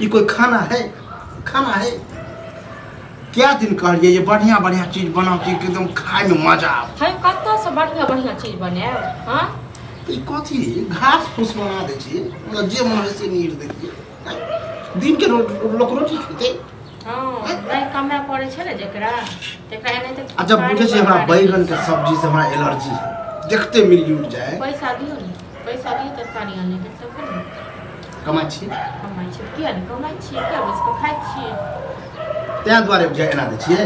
ई कोई खाना है? खाना है? क्या दिन कहलिए ये बढ़िया बढ़िया चीज बनाओ कि एकदम खाए में मजा आवे। है कत्तो से बढ़िया बढ़िया चीज बनाए। हां ई कथी घास फूस बना दे छी, मतलब जे मन है से नीर दे छी। दिन के लोग रोटी खेते। हां नहीं कमे पड़े छै ने जेकरा तेकरा एने त। अच्छा बुझे छी हमरा बैगन के सब्जी से हमरा एलर्जी है, देखते मिल उठ जाए। पैसा दियो ने, पैसा दियो तरकारी आने के तखन कमाइ छी। कमाइ छी किया ने कमाइ छी, किया बस के खाइ छी। तें दुआरे जे एना दै छियै।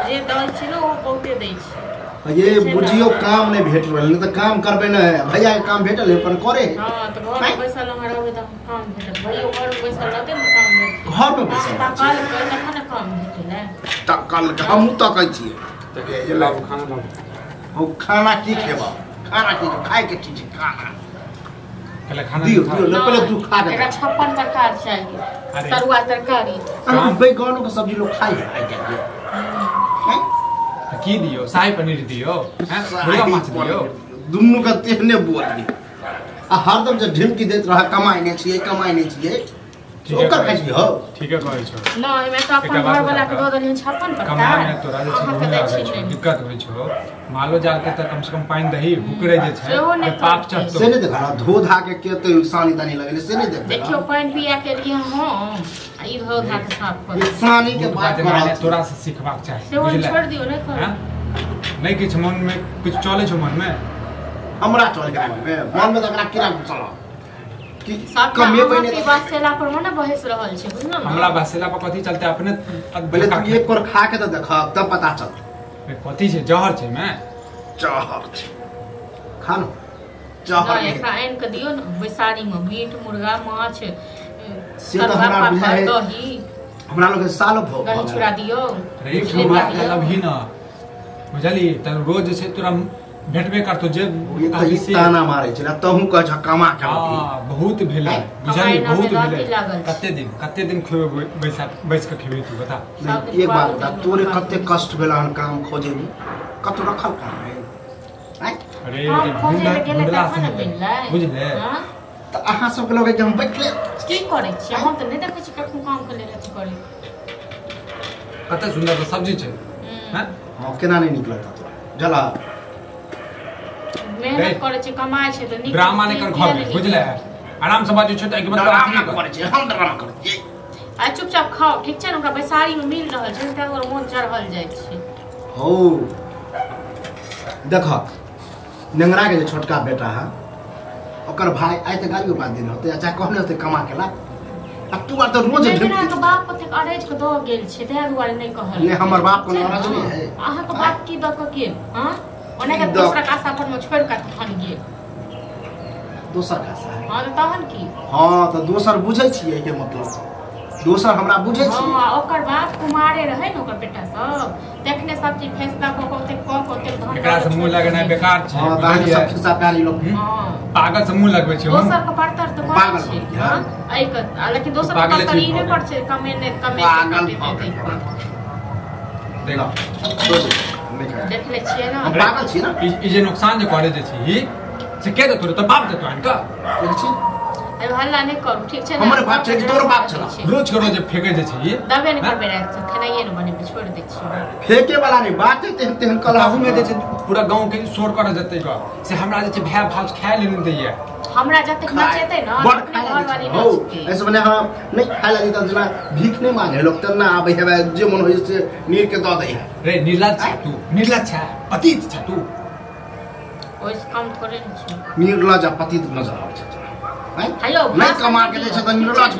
जे दै छी ने ओ बहुते दै छी। ये बुझियो काम नहीं भेट रहल, नहीं त काम करबे न है। भैया के काम भेटल है पर करे। हां त घर में बैसल हम रहबे त काम भेटत। भैयो घर में बैसल रहते न काम भेटत। घर में बैसल तकल के तखन काम भेटल है। तकल के हमहु तकै छियै। ये लाओ खाना लाओ। हम खाना की खेबा? खाना की खाए के चीज खाना। पहले खाना दियो दियो न, पहले तू खा ले। एकरा 56 प्रकार चाहिए तरुआ तरकारी। हम बैगनों के सब्जी लोग खाई है आई जाइए। हैं की दियो? शाही पनीर दियो, हैं मुर्गा माछ दियो, दुनू के तेहने बोल दी। आ हरदम जे ढिमकी देत रह कमाइ नै छियै, कमाइ नै छियै, ओकर खाइ छियै। हो ठीक है कहै छौ। न एमे त अपन घर वाला के दऽ देलियन 56 प्रकार। कमाइ में तोरा जे छै दिक्कत होइ छौ। मालो जाल के त कम से कम पानि दही हुकरै जे छै पाप चढ़तो से नै देखा। धो धा के केते सानी तानी लगले से नै देख। देखियो पानि पिया के लिए हम आ ई धो धा के साफ कर। ई सानी के बात तोरा से सिखबाक चाही। से छोड़ दियो नै कर। नै किछ मन में कुछ चले छौ मन में? हमरा चले के मन में, मन में त एकरा कीड़ा चल कि कमेबै नै। बसेला पर मन बहस रहल छै बुझलो न। हमरा बसेला पर कथि चलते अपने पहिले तू एक पर खा के त देख तब पता चल। कथि छै? जहर छै में जहर छै। खा न जहर नै एकरा आनि के दियो न बैसारी में मीट मुर्गा माछ से त हमरा बुझाय दही हमरा लोग के सालो भोग दही चूड़ा दियो। रे ठुमा के लभी न बुझली त रोज जे छै तोरा भेटबे करतो जे ई ताना मारै छै न तहु कह छ कमा के। हां बहुत भेलै बुझली, बहुत भेलै। कते दिन खेबै बैसा बैस के खेबै तू बता। एक बात बता तोरे कते कष्ट भेल हन काम खोजे में? कत रखल काम है? अरे ढूंढला से बुझले त अहाँ सब के लगे कि हम बैठले की करै छी? हम त नै देखै छी कखनो काम के लेल अथी करै। कते सुंदर सब्जी छै। हैं हां केना नै निकलत तोरा जला मेहनत करै छै कमाइ छै त नीक। ड्रामा नै कर घर में बुझले, आराम से बाजू छै त एक मतलब ड्रामा करै छै। हम ड्रामा करै छी। आ चुपचाप खाओ ठीक छै न? ओकरा बैसारी में मिल रहल छै त ओकर मोन चढ़ल जाइ छै। हो देख नेंगरा के जे छोटका बेटा है ओकर भाई आइ त गाड़ियो बात देने होते अच्छा कहने होते कमा के ला। आ तू आर त रोज नेंगरा के बाप कतेक अरैज के दऽ गेल छै तै दुआरे नै कहल। नै हमर बाप कोनो अरज नै है। अहाँ के बाप की दऽ के गेल? हां ओने के दोसर के आशा पर में छोड़ के तखन गेल। दोसर के आशा है? हां त तहन की? हां त दोसर बुझै छियै के मतलब दोसर हमरा बुझै छियै। हां ओकर बाप कुमारे रहै न ओकर बेटा सब तखने सब चीज फैसला क के ओते क के ओते धन एकरा से मुंह लगनाइ बेकार छै। हां तहन सब खिस्सा प्यारी लोग। हां पागल से मुंह लगबै छै। दोसर के परतर त करै छै। हां एहि के लेकिन दोसर के परतर ई नै पर छै कमे ने कमे पागल देख देख ले छियै न। हम पागल छी न। ई जे नुकसान जे करे जे छी से के देतो त बाप देतो आन का देख छी। अब हल्ला नै करू ठीक छै न? हमर बाप छै कि तोर बाप छला? रोज के रोज फेके जे छी दबे नै करबै रात से खेनाइए नै बनेबै छोड़ दै छियै। फेके वाला नै बात तेहन तेहन कलहु में जे छै पूरा गांव के शोर कर जतै ग से हमरा जे छै भाय भाउज खाय ले नै दैया। हमरा जतेक नचेतै न अपने घरवाली नचतै। ऐसे मने हम नै खाय ला दी जेना भीख नै मांगे लोग तना आबै है जे मन होय से नीर के दऽ दै है। रे निर्लज छ तू, निर्लज छ, पतित छ तू। ओइस कम थोड़े नै छै। निर्लज आ पतित नजर आबै छै तोरा। हेलो नै कमा के दै छै त निर्लज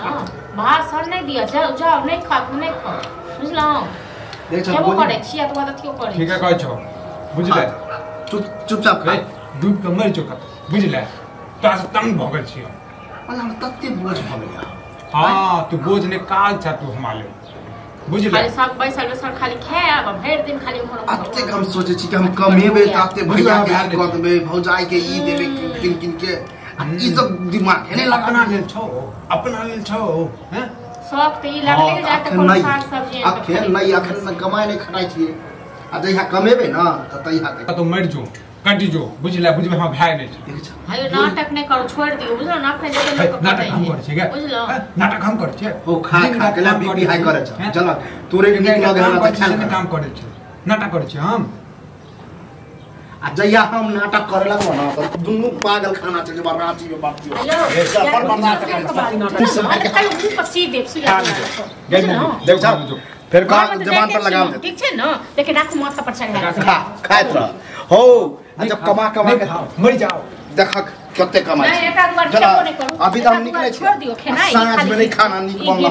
भाषण नै दिअ। जाओ जाओ नै खाओ नै खाओ बुझलौ? देख छ खेबो करै छी आ तोरा अथियो करै। ठीक है कहै छौ बुझले? चुप चुपचाप खा। डूब के मरि जो कत बुझले? तोरा से तंग भऽ गेल छियौ। मतलब हम तते बोझ भऽ गेल। हां तू बोझ ने काल छ तू हमरा लेल बुझले? खाली सब बैसल बैसल खाली खायब भरि दिन खाली उम्हर अतेक हम सोचै छी कि हम कमेबै त अते भैया के ई कऽ देबै भौजाई के ई देबै किन किन के ई सब दिमाग है नै अपना लेल छौ, अपना लेल छौ। हैं शौक त ई लागलै जे जाके कोनो साग सब्जी अखन नै, अखन न कमाइ नै खटाइ छियै आ जहिया कमेबै न त तहिया त मरि जो। कटि जो बुझला बुझबे हम भाय नै छै। हायो नाटक नै करू, छोड़ दियो बुझलो ना, अपने जते लोक नाटक हम करै छियै, बुझलो नाटक हम करै छियै। ओ खा खा के बीपी हाई करै छ, चल तोरे के नीक लगे हमरा त खान काम करै छै, नाटक करै छियै हम। आ जहिया हम नाटक करे लगबो ना त दुनू पागल खाना चल जेबा रांची में बात दियो पर बर्दाश्त कर कल मुंह पर सी देब सुजा देख जा फिर का जबान पर लगाम दे, ठीक छै न, लेकिन राखू माथा पर चढ़ा खा खाइत रह हो। आ जब कमा कमा के मर जाओ देखक कते कमाई नहीं, एक आध बार खेबो नहीं करू। अभी त हम निकले छोड़ दियो खेनाइ, साँझ में नहीं खाना नीक बनल।